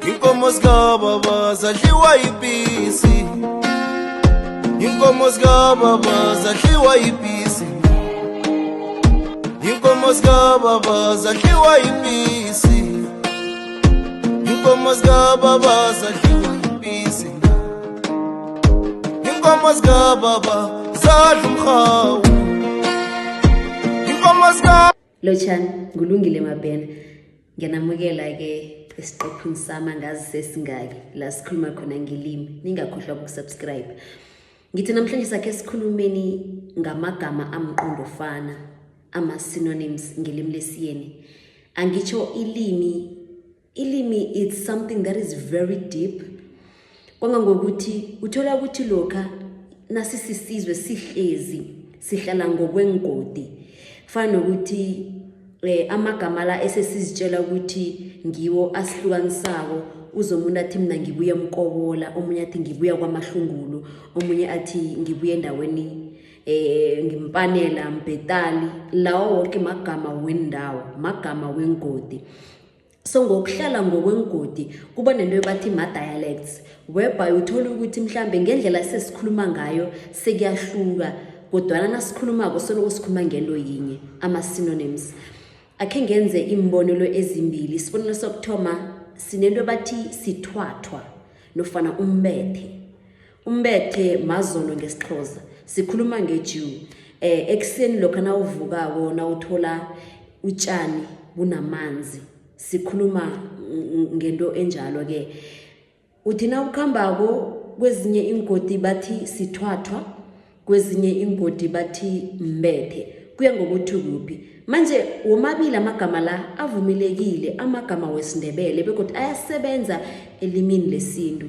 Inkomo zikababa zadliwa yipisi. Inkomo zikababa zadliwa yipisi. Inkomo zikababa zadliwa yipisi. Inkomo zikababa zadliwa yipisi. Inkomo zikababa zadla umrhawu. Inkomo zikababa. Lotjhani, nguLungile Mabhena. Ngiyanamukela-ke esiqephini sami angazi sesingaki la sikhuluma khona ngelimi. Ningakhohlwa ukusubscribe. Ngithi namhlanje sakhe sikhulumeni ngamagama amqondofana, ama-synonyms ngelimi lesiyeni. Angitsho ilimi, ilimi it's something that is very deep. Kwangangokuthi uthola ukuthi lokha nasisisizwe sihlezi sihlala ngokwengodi. Fana nokuthi amagama la esesizitshela ukuthi ngiwo asihlukanisako, uzomuntu athi mina ngibuya eMkobola, omunye athi ngibuya kwaMahlungulu, omunye athi ngibuya endaweni ngimpanela Mbetali. Lawo wonke magama wendawo, magama wengodi. So ngokuhlala ngokwengodi kuba nento ebathi ma-dialects, whereby uthola ukuthi mhlambe ngendlela sesikhuluma ngayo sekuyahluka, kodwana nasikhulumako soloko sikhuluma ngento yinye, ama-synonyms. Akhe ngenze iimbonelo ezimbili. Isibonelo sokuthoma, sinento ebathi sithwathwa nofana umbethe. Umbethe mazolo ngesiXhosa, sikhuluma nge-dew. Ekuseni lokha nawuvukako nawuthola utshani bunamanzi, sikhuluma ngento enjalo-ke. Uthi nawukhambako kwezinye iingodi bathi sithwathwa, kwezinye iingodi bathi mbethe, kuya ngokuthi kuphi. Manje womabili amagama la avumelekile, amagama wesiNdebele, begodu ayasebenza elimini lesintu.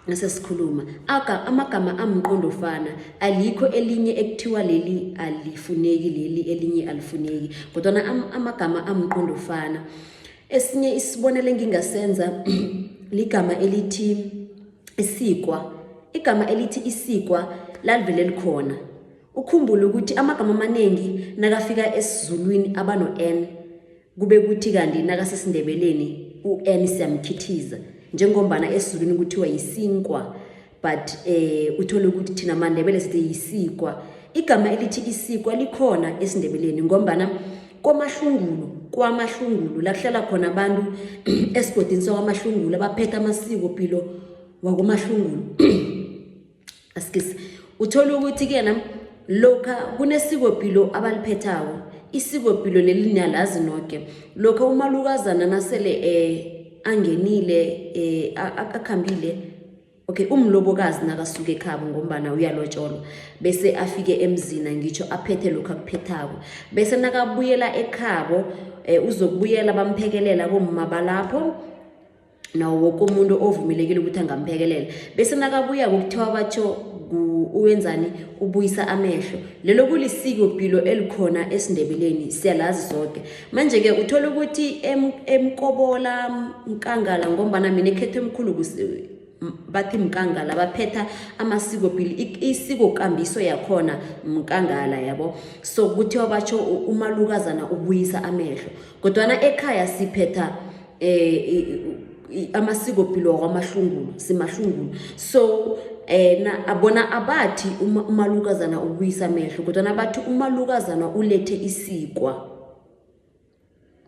Nasesikhuluma aga amagama amqondofana, alikho elinye ekuthiwa leli alifuneki, leli elinye alifuneki, kodwana amagama amqondofana. Esinye isibonelo engingasenza ligama elithi isikwa. Igama elithi isikwa lalivele likhona. Ukhumbule ukuthi amagama amaningi nakafika esiZulwini abano-N, kube kuthi kanti nakasesiNdebeleni u-N siyamkhithiza, njengombana esiZulwini kuthiwa yisinkwa, but uthole ukuthi thina maNdebele sithi yisikwa. Igama elithi isikwa likhona esiNdebeleni ngombana komahlungulu, kwamahlungulu la kuhlala khona abantu esigodini sakwamahlungulu abaphethe amasiko pilo wakomahlungulu. Asikisi, uthola ukuthi kena lokha kunesikopilo abaliphethako, isikopilo leli niyalazi noke. Lokha umalukazana nasele angenile, akhambile, okay, umlobokazi nakasuka ekhabo ngombana uyalotsholwa, bese afike emzini, ngitsho aphethe lokhu akuphethako, bese nakabuyela ekhabo uzokubuyela bamphekelela bomma balapho nawo woke umuntu ovumelekile ukuthi angamphekelela. Bese nakabuya kuthiwa batsho uwenzani, ubuyisa amehlo. Lelo kulisiko pilo elikhona esiNdebeleni, siyalazi soke. Manje-ke uthola ukuthi eMkobola, Mkangala, ngombana mina ekhetho emkhulu bathi Mkangala, baphetha amasiko pilo, isikokambiso yakhona Mkangala, yabo. So kuthiwa batsho umalukazana ubuyisa amehlo, kodwana ekhaya siphetha amasikopilo wakwamahlungulu, simahlungulu. So na abona abathi umalukazana ubuyisa amehlo, kodwana bathi umalukazana ulethe isikwa,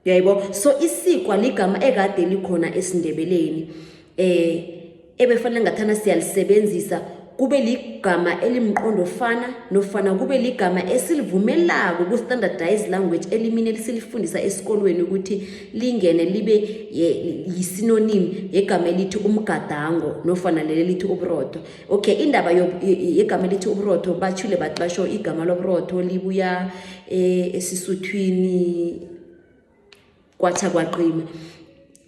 uyayibo. So isikwa ligama ekade likhona esiNdebeleni ebefanele ngathana siyalisebenzisa, kube ligama elimqondo fana nofana kube ligama esilivumelako ku-standardized language elimini elisilifundisa esikolweni, ukuthi lingene libe yisynonym yegama elithi umgadango nofana leli elithi uburotho. Okay, indaba yegama elithi uburotho, bachule bathi basho igama loburotho libuya esiSuthwini, kwatsha kwaqima.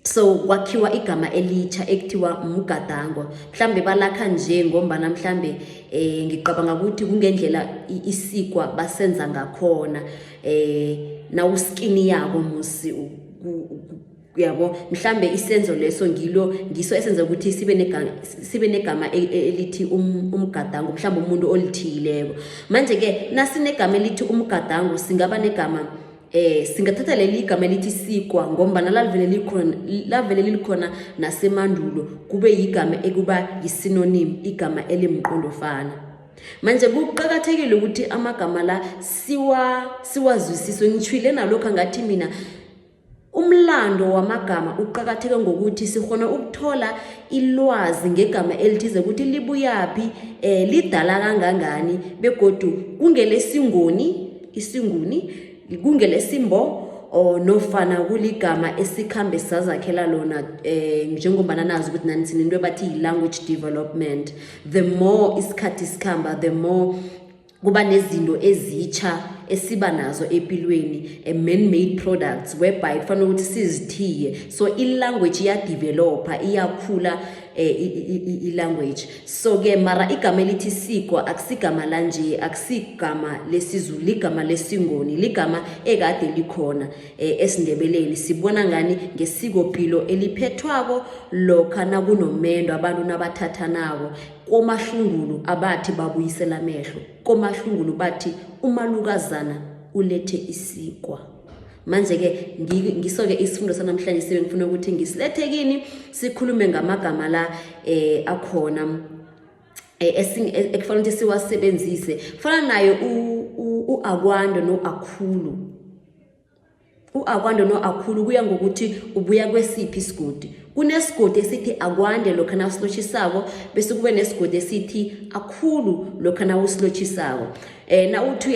So kwakhiwa igama elitsha ekuthiwa mgadango. Mhlambe balakha nje ngombana mhlambe ngicabanga ukuthi kungendlela isikwa basenza ngakhona, nawuskini yako musi, uyabo. Mhlambe isenzo leso ngilo ngiso esenza ukuthi sibe negama elithi umgadango, mhlambe umuntu olithiyileko. Manje ke nasinegama elithi umgadango, singaba negama Singathatha leli igama elithi sikwa ngombana lavele likhona, lavele lilikhona nasemandulo, kube yigama ekuba yi-synonym, igama elimqondofana. Manje kuqakathekile ukuthi amagama la siwazwisiswe. Ngitjhwile nalokhu angathi mina umlando wamagama uqakatheke ngokuthi sikghona ukuthola ilwazi ngegama elithize ukuthi libuyaphi, lidala kangangani, begodu kungelesingoni isinguni, kungelesimbo or nofana kuligama esikhambe sazakhela lona. Njengombana nazi ukuthi nani sinento ebathi yi-language development, the more isikhathi sikhamba, the more kuba nezinto ezitsha esiba nazo empilweni, man-made products whereby kufanele ukuthi sizithiye. So i-language iyadevelopa, iyakhula i-language. So ke mara igama elithi sikwa akusigama lanje, akusigama lesiZulu, ligama lesingoni, ligama ekade likhona esiNdebeleni. Sibona ngani? Ngesikopilo eliphethwako lokha nakunomendo, abantu nabathathanako komahlungulu, abathi babuyisela amehlo komahlungulu, bathi umalukazana ulethe isikwa. Manje-ke ngiso-ke isifundo sanamhlanje sibe ngifuna ukuthi ngisilethe kini, sikhulume ngamagama la akhona ekufanele ukuthi siwasebenzise. Fana naye u-akwando no-akhulu. U-akwando no-akhulu kuya ngokuthi ubuya kwesiphi isigodi. Kunesigodi esithi akwande lokha nawusilotjhisako, bese kube nesigodi esithi akhulu lokha nawusilotjhisako. Nawuthi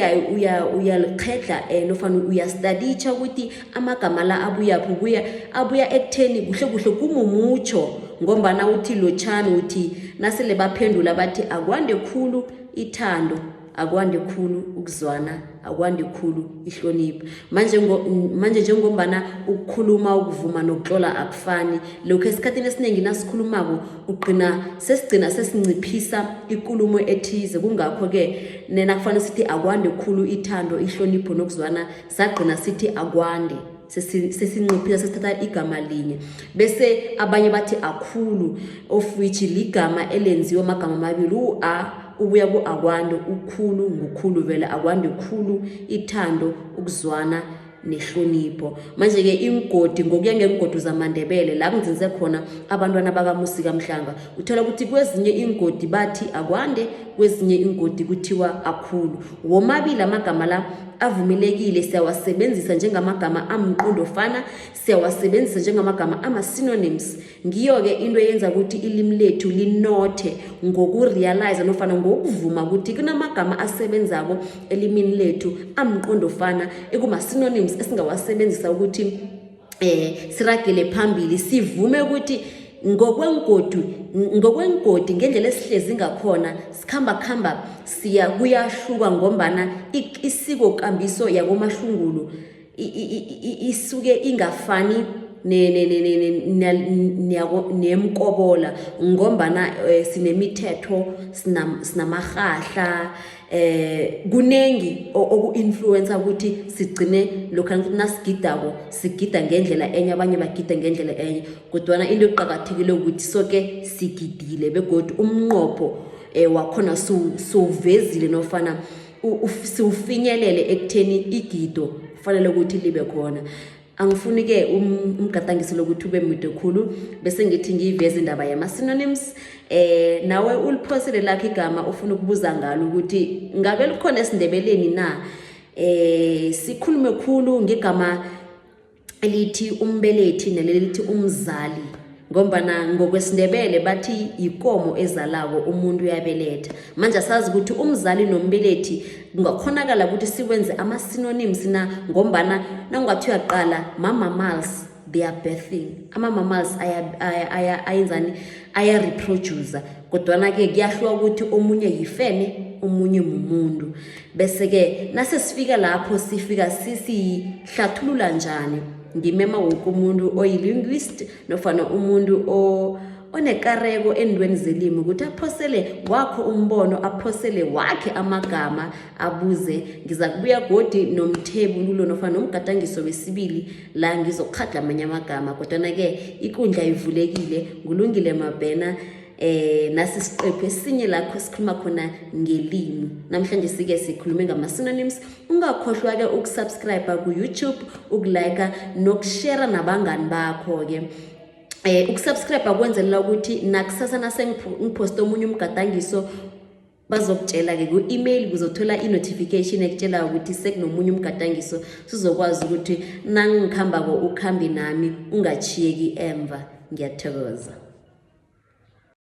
uyalikghedla nofana uyastaditsha ukuthi amagama la abuyaphi, ubuya abuya ekutheni kuhle kuhle kumumutsho, ngombana uthi lotshani, uthi nasele baphendula bathi akwande khulu ithando, akwande khulu ukuzwana, akwande khulu ihlonipho. Manje njengombana ukukhuluma, ukuvuma nokutlola akufani, lokhu esikhathini esiningi nasikhulumako ugcina sesigcina sesinciphisa ikulumo ethize. Kungakho-ke nena kufanele sithi akwande khulu ithando, ihlonipho nokuzwana, sagcina sithi akwande, sesinciphisa, sesithatha igama linye, bese abanye bathi akhulu, of which ligama elenziwe amagama amabili. U-a ubuya ku-akwande, ukhulu ngukhulu vele, akwande khulu ithando, ukuzwana nehlonipho. Manje-ke ingodi, ngokuya ngengodi zamaNdebele la kunzinze khona abantwana bakaMusi kaMhlanga, uthola ukuthi kwezinye ingodi bathi akwande, kwezinye ingodi kuthiwa akhulu. Womabili amagama la avumelekile, siyawasebenzisa njengamagama amqondofana, siyawasebenzisa njengamagama ama-synonyms. Ngiyo-ke into eyenza ukuthi ilimi lethu linothe ngokurealize nofana ngokuvuma ukuthi kunamagama asebenzako elimini lethu amqondofana, ekuma-synonyms esingawasebenzisa ukuthi siragele phambili. Sivume ukuthi ngokwengodi ngendlela esihlezi ngakhona, sikhamba khamba siya kuyahluka, ngombana isiko kambiso yakomahlungulu isuke ingafani nemkobola, ngombana sinemithetho, sinamarhahla, kunengi oku-influencer ukuthi sigcine lokhu nasigidako sigida ngendlela enye, abanye bagida ngendlela enye. Kodwana into eqakathekile ukuthi soke sigidile begodu umnqopho wakhona siwuvezile nofana siwufinyelele ekutheni igido kufanele ukuthi libe khona. Angifuni-ke umgadangiso lokuthi ube mude khulu, bese ngithi ngiyiveze indaba yama-synonyms. Nawe uliphosele lakho igama ufuna ukubuza ngalo ukuthi ngabe likhona esiNdebeleni na. Sikhulume khulu ngegama elithi umbelethi nalelithi umzali, ngombana ngokwesiNdebele bathi yikomo ezalako, umuntu uyabeletha. Manje asazi ukuthi umzali nombelethi kungakhonakala ukuthi siwenze ama-synonyms na, ngombana nawungathi uyaqala ma-mammals, they are birthing, ama-mammals ayenzani? Aya-reproducer. Kodwana-ke kuyahluka ukuthi omunye yifene, omunye mumuntu. Bese-ke nasesifika lapho sifika sisihlathulula njani? Ngimema woke umuntu oyi-linguist nofana umuntu onekareko endweni zelimi ukuthi aphosele wakho umbono, aphosele wakhe amagama, abuze. Ngiza kubuya godi nomthebululo nofana nomgadangiso wesibili la ngizokukghadla amanye amagama, kodwana-ke ikundla ivulekile. Ngulungile Mabhena. Nasi siqephu esinye lakho sikhuluma khona ngelimi. Namhlanje sike sikhulume ngama-synonyms. Ungakhohlwa-ke ukusubscribe ku-YouTube, ukulike nokushare nabangani bakho-ke. Ukusubscribe kwenzelela ukuthi nakusasa nasengiphoste omunye umgadangiso bazokutshela-ke ku-email, kuzothola i-notification ekutshela ukuthi sekunomunye umgadangiso, sizokwazi ukuthi nangikhambako ukhambe nami, ungachiyeki emva. Ngiyathokoza.